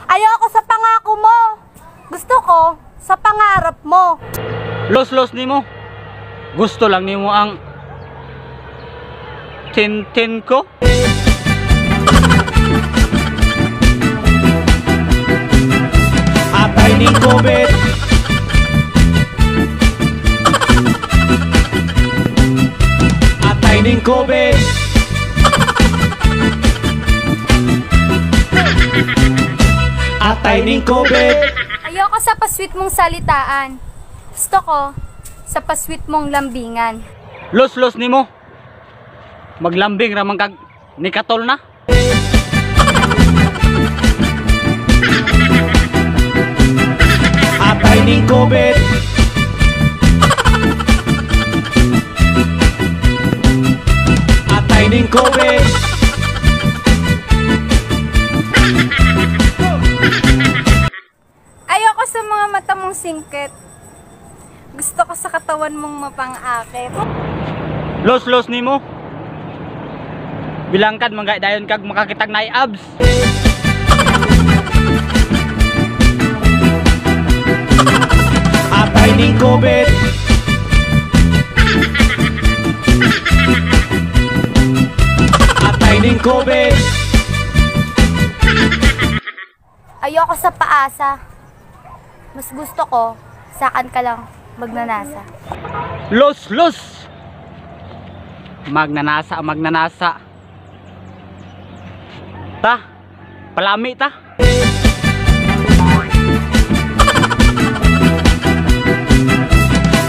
Ayoko sa pangako mo. Gusto ko sa pangarap mo. Los-los nimo. Gusto lang nimo ang tintin ko. Atay ning COVID. Atay ning COVID. Atay ning COVID. Ayoko sa pasweet mong salitaan. Gusto ko sa pasweet mong lambingan. Los-los nimo. Maglambing ramang kag nikatol na. Atay ning COVID. Atay ning COVID. Ayoko sa mga mata mong singkit. Gusto ko sa katawan mong mapang-akit. Los-los nimo. Bilangkad man dayon kag makakitag na abs. Atay ning COVID. Atay ning COVID. Ayoko sa paasa. Mas gusto ko sakan ka lang magnanasa. Los-los. Magnanasa, magnanasa. Ta, palami ta.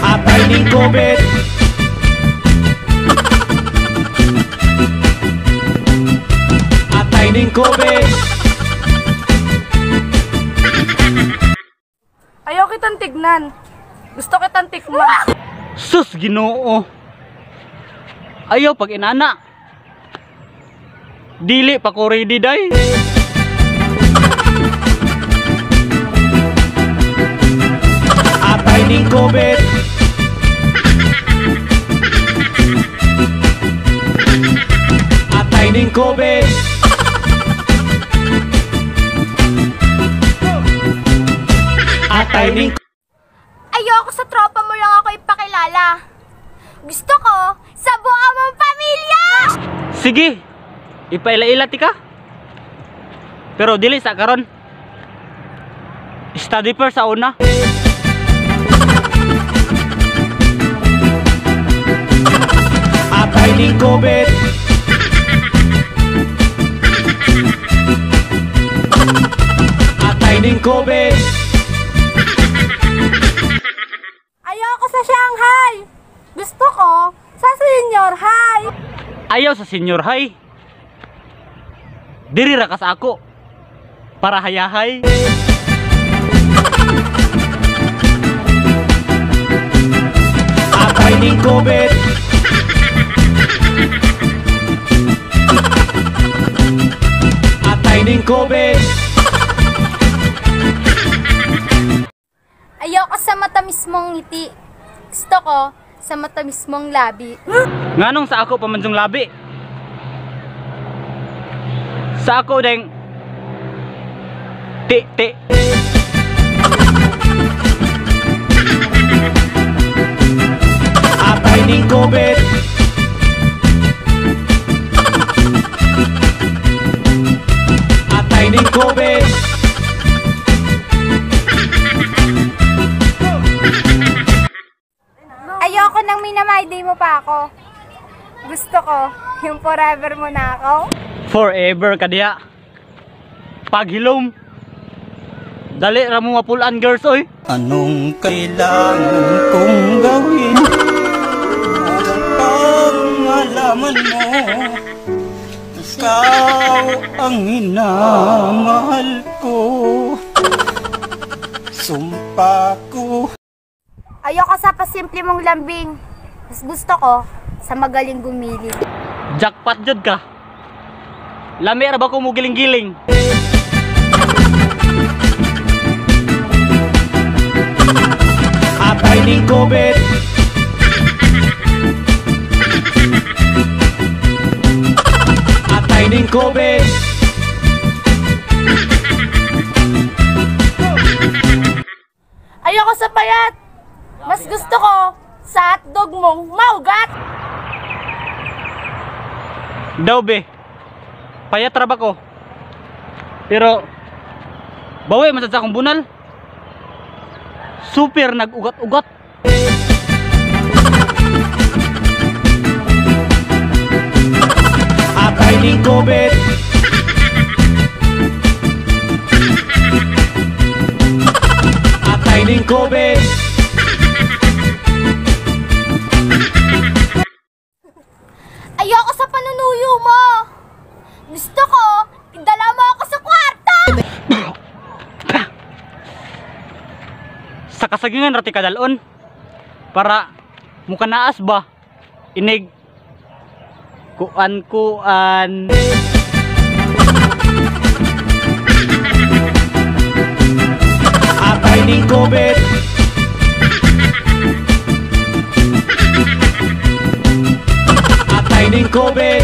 Atay ning COVID. Atay ning COVID. Ayaw kitang tignan. Gusto kitang tikman. Sus, Ginoo. Ayaw pag inana. Dili pa ko ready day. Atay ning COVID. Atay ning COVID. Atay ning Ayoko sa tropa mo lang ako ipakilala. Gusto ko sa buong mong pamilya. Sige. Ipaila-ila ti ka. Pero dili sa karon. Study first sa una. Atay ning COVID. Atay ning COVID. Ayoko sa Shanghai. Gusto ko sa Senior High. Ayaw sa Senior High. Diri ra ka sa ako. Para hayahay. Atay ning COVID. Atay ning COVID. Ayoko sa matamis mong ngiti. Gusto ko sa matamis mong labi. Nganong sa ako pa man jung labi? Sa ako deng ti ti. Atay ning COVID. Atay ning COVID. Ayoko nang minamayday mo pa ako. Gusto ko yung forever mo na ako. Forever ka diha. Paghilom. Dali ra mo mapulan, girls oy. Anong kailangan kong gawin upang malaman mo ikaw ang minamahal ko? Sumpa ko. Ayoko sa pasimple mong lambing. Mas gusto ko sa magaling gumili. Jackpot jud ka. Lami ra ba ko mo giling-giling? Atay ning COVID. Atay ning COVID. Mas gusto ko sa hotdog mong maugat. Daw be. Payat ra ba ko? Pero bawi man sad sa akong bunal. Super nag-ugat-ugat. Atay ning COVID. Atay ning COVID. Ayoko sa panunuyo mo. Gusto ko, idala mo ako sa kwarto. Sa kasagingan rati kadalon para mukanaas ba inig kuan kuan. Atay ning COVID. Atay ning COVID.